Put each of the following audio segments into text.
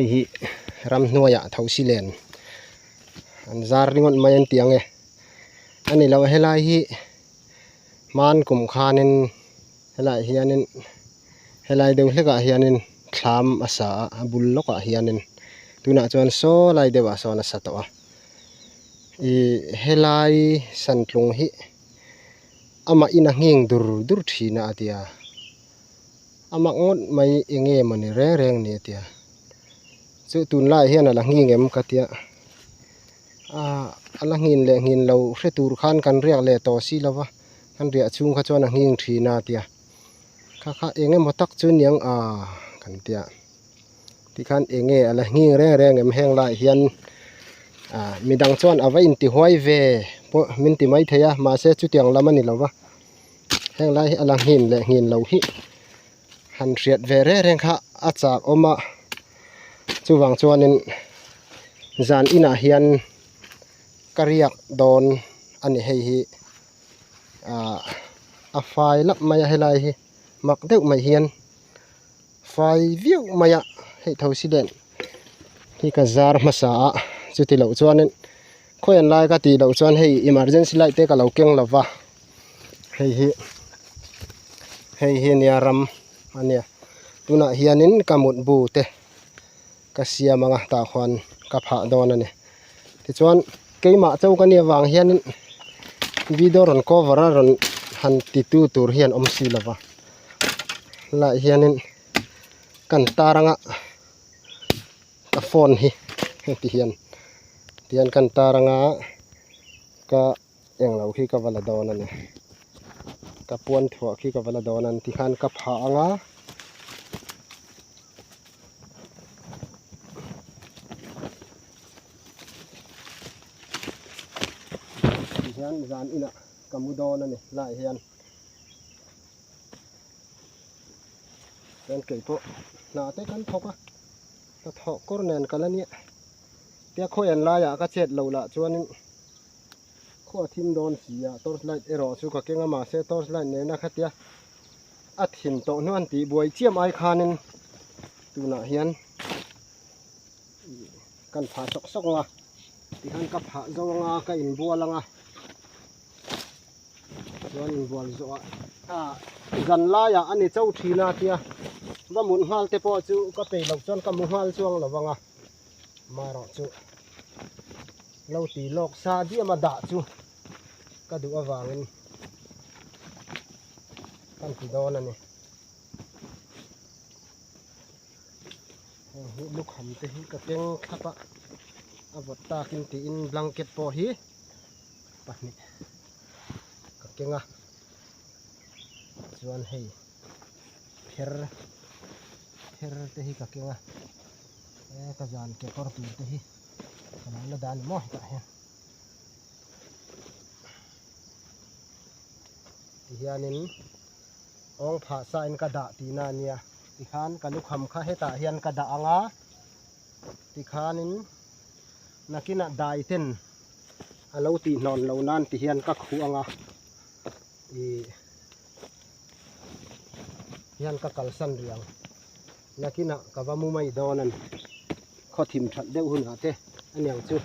Hei hi ramhnuaiah thosi len an zar ringawt mai an ti ang e. A ni lo helai hi hman kum khanin helaiah hianin helai deuh hlekah hianin thlam a sa a a bul lawkah hianin tunah chuan saw lai deuhah sawn a sa tawh a ih helai santlung hi amah in a nghing dur dur thin a a ti a a mak ngawt mai eng nge mawni reng reng ni a ti a chu tunlaiah hian a la nghing em ka tia ah a la nghin leh nghin lo hre tur khan kan riak leh tawh si lo va kan riah chhung kha chuan a nghing thin a tia kha kha eng emaw tak chu niang a kan tia tikhan eng nge a la nghing reng reng em heng laiah hian ah midang chuan a va intihuai ve pawh min ti maithei a mahse chutiang lam a ni lo va heng lai hi a la nghin leh nghin lo hi han hriat ve reng reng kha a chak awm a chuvang chuanin zan inah hian ka riak dawn a ni hei hi ah a fai lap mai a helai hi mak deuh mai hian fai viau mai a hei tho si nen hi ka zar hmasa a chuti loh chuanin khawi an lai ka tih loh chuan hei emergency light te ka lo keng lo va hei hi hei hi nia ram a nia tunah hianin ka mutbu te ka siam ang a tah khuan ka phah dawn a ni tichuan keimah chauh ka nih avang hianin video rawn cover a rawn han ti tu tur hian awm si lo va helaiah hianin kan tar anga ka phone hi heti hian tihian kan tar anga ka englo khi ka va la dawn a ni ka puan thuah khi ka va la dawn a ni tikhan ka phah anga. Tihian zan inah ka mu dawn a ni laiah hian chuan kei pawh hna te kan thawk a hnathawh kawr nen ka la nia tia khawi an laiah ka chet loh lah chuanin khaw a thim dawn si a torch light erawh chu ka keng a mahse torch light nena khatia a thim tawh hnuan tih buai chiam ai khanin tunah hian kan phah sawk sawk ang a tikhan ka phah zo ang a ka inbual ang a chuan inbual zawh ah ah zan laiah a ni chauh thin a tia va mut nghal te pawh chu ka peih loh chuan ka mu nghal chuang lo vang a marawh chu lo ti lawk sa diam a dah chu ka duh avangin kan ti dawn a ni. Heng hi lukham te hi ka keng thlap a a vawt takin tiin blanket pawh hi pahnih ka keng a chuan hei pher pher te hi ka keng a e ka zan kekawr tur te hi ka lo la dah a ni maw hetah hian tihianin awng phah sa in ka dah tihna a nia tikhan ka lukham kha hetah hian ka dah ang a tikhanin nakinah dai ten a lo tih hnawn lo nan ti hian ka khuh ang a ih hian ka kalsan rih ang nakinah ka va mu mai dawn a ni khaw thim that deuh hunah te a niang chu.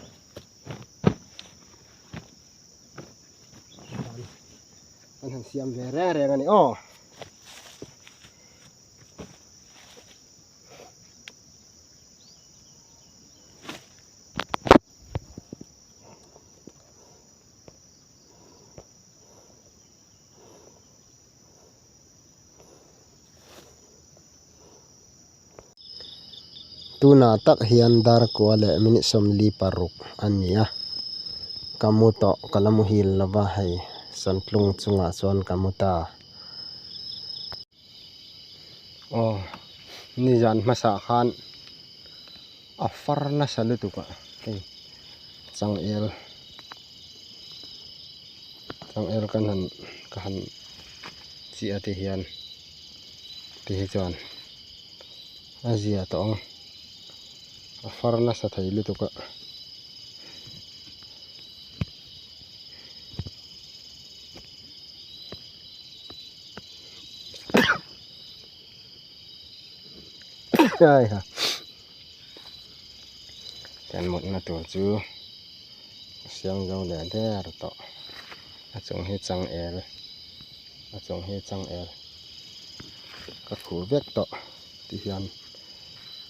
Kan han siam ve reng reng a ni aw. Tunah tak hian darkua leh minute 46 a ni a ka mu tawh ka la muhil lo va hei santlung chungah chuan ka mu ta aw nizan hmasa khan a far nasa lutuk a hei changel changel kan han ka han chiah te hian ti hi chuan a zia tawh ang a far nasa thei lutuk a. Kan mutna tur chu a siam zo leh der tawh a chung hi changel a chung hi changel ka khuh vek tawh ti hian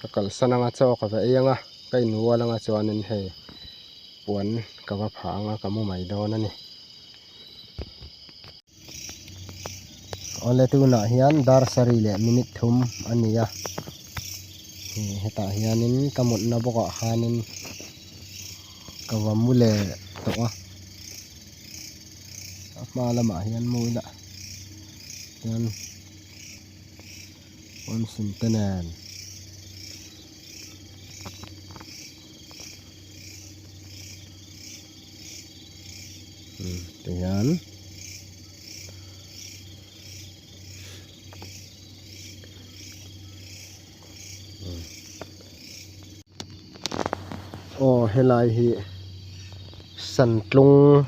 ka kalsan anga chaw ka va ei anga ka invual anga chuanin hei puan ka va phah anga ka mu mai dawn a ni. Awle tunah hian dar sarih leh minute thum a ni a hetah hianin ka mutna bawkah khanin ka va mu leh tawh a a hma lamah hian mu ila chuan puansin te nen. Tihian aw helai hi santlung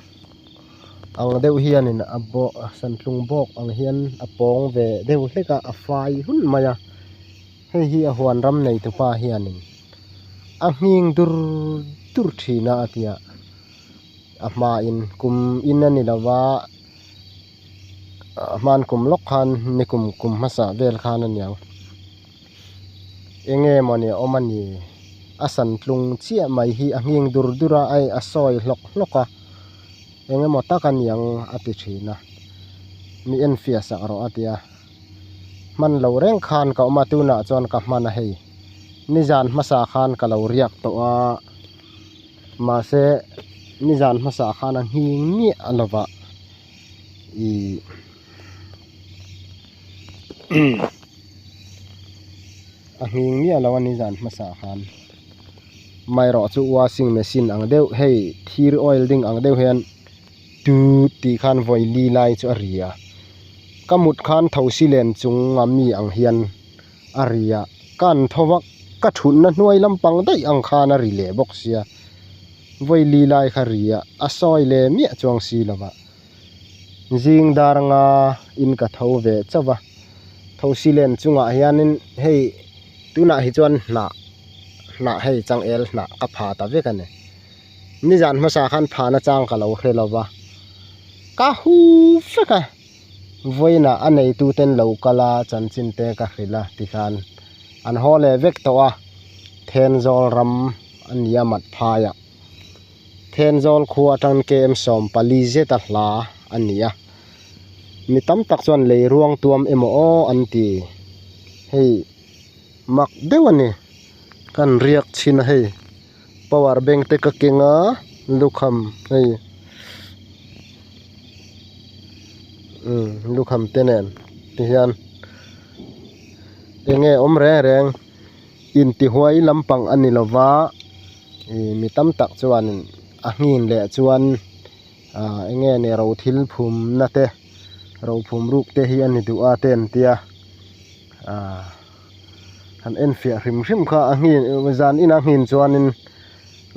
ang deuh hianin a bawh santlung bawk ang hian a pawng ve deuh hlek a a fai hun mai a hei hi a huan ram nei tupa hianin a nghing dur dur thin a a ti a a hmain kum in a ni lo va a hman kum lawk khan ni kum kum hmasa vel khan a niang eng nge mawni a awm a ni a san tlung chiah mai hi a nghing dur dur a hei a sawi hlawk hlawk a eng emaw tak a niang a ti thin a mi enfiah sak rawh a ti a hman lo reng khan ka awm a tunah chuan ka hman a hei nizan hmasa khan ka lo riak tawh a. Mahse nizan hmasa khan a nghing miah a lova ih a nghing miah lo a nizan hmasa khan amaherawh chu washing machine ang deuh hei thir oil ding ang deuh hian tut tih khan vawi li lai chu a ri a ka mut khan thosi len chung a mi ang hian. A ri a, ka an tho vak, ka thutna hnuai lampang daih ang khan a ri leh bawk sia, vawi li lai kha ri a, a sawi leh miah chuang si lo va. Zing dar anga in ka tho ve chauh va, thosi len chungah hianin hei tunah hi chuan hnah, hnah hei changel hnah ka pha ta vek a ni. Nizan hmasa khan phahna chang ka lo hre lo va, ka hu vek a. Vawiinah a neituten lo kal a, chanchin te ka hrilh a tikhan an haw leh vek tawh a, Thenzawl ram a ni a mat phaiah. Thenzawl khua atang KM 14 zeta hla a ni a, mi tam tak chuan lei ruang tuam emaw aw an ti. Hei mak deuh a ni, kan riak chhin a hei power bank te ka keng a lukham hei umm lukham te nen ti hian eng nge awm reng reng intihuai lampang a ni lova ih mi tam tak chuan a nghin leh chuan ah eng nge ni ro thil phum na te ro phum ruk te hi a ni duh a te an tia ah. Han en fiah hrim hrim kha a nghin zan inah nghin chuanin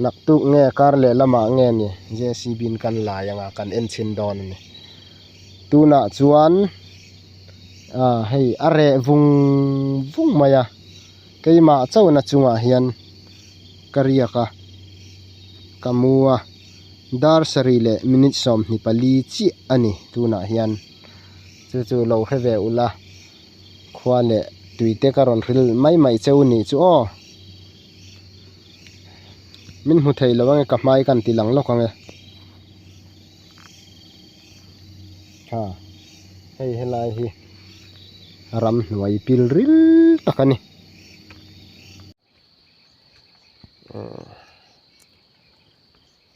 naktuk nge kar leh lamah nge ni J C B in kan lai anga kan en chhin dawn a ni tunah chuan ah hei a reh vung vung mai a keimah chauhna chungah hian ka riak a ka mu a dar sarih leh minute 24 chiah a ni tunah hian chu chu lo hre ve ula. Khua leh tui te ka rawn hril mai mai cheu nih chu aw. Min hmu thei lo ange ka hmai kan ti lang lawk ange. Ha hei helai hi ramhnuai pil ril tak a ni.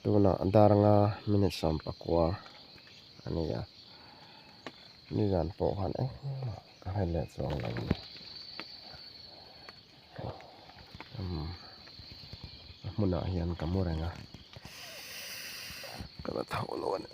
Tunah dar anga minute 19 a ni a nizan pawh khan engmah ka hre leh chuang lo a ni a hmunah hian ka mu reng a ka la tho lo a ni.